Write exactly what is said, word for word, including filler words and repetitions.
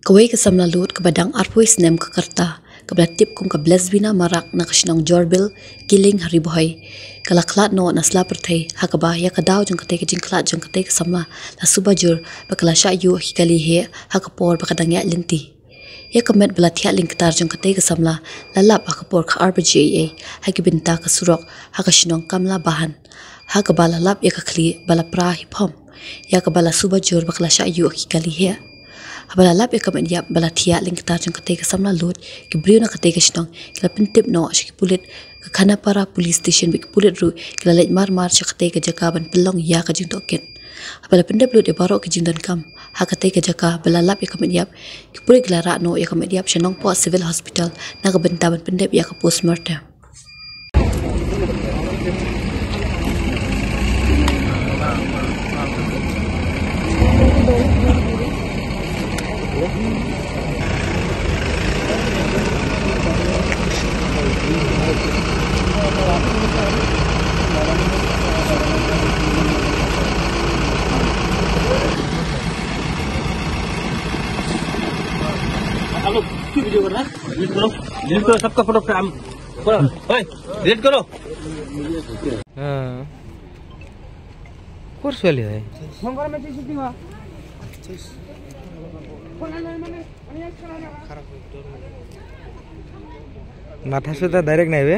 Kawei ka samla lud kaba dang arphew snem ka kyrta, kaba la tip kum ka Blesbina Marak na ka shnong Jorbil, Kiling ha Ri Bhoi, ka la khlad noh na sla pyrthei, ha kaba ïa ka daw jong katei ka jingkhlad jong katei ka samla la suba jur ba ka la shah ïuh ha ki kali heh ha ka por ba ka dang ïaid lynti. Ïa ka met ba la thiah lyngktar jong katei ka samla la lap ha ka por ka ar baje eiei ha ki bynta ka surok ha ka shnong Kamla Bahan, ha kaba la lap ïa ka khlieh ba la pra hi phom, ïa kaba la suba jur ba ka la shah ïuh ha ki kali heh. Haba la lap ïa ka met ïap ba la thiah lyngktar jong katei ka samla lud, ki briew na katei ka shnong ki la pyntip noh sha ki pulit ka Khanapara Police Station, bad ki pulit ruh ki la leit mar mar sha katei ka jaka ban pynlong ïa ka jingtohkit. Haba la pyndep lut ïa baroh ki jingdonkam ha katei ka jaka ba la lap ïa ka met ïap, ki pulit ki la rah noh ïa ka met ïap sha Nongpoh Civil Hospital na ka bynta ban pyndep ïa ka postmortem. आप लोग क्यों वीडियो कर रहे हैं? डिलीट करो, डिलीट करो, सबका फोटो पे हम, ओए, डिलीट करो। हाँ। कोर्स वाली है। মাথা সুতা ডাইরেক্ট নাই বে।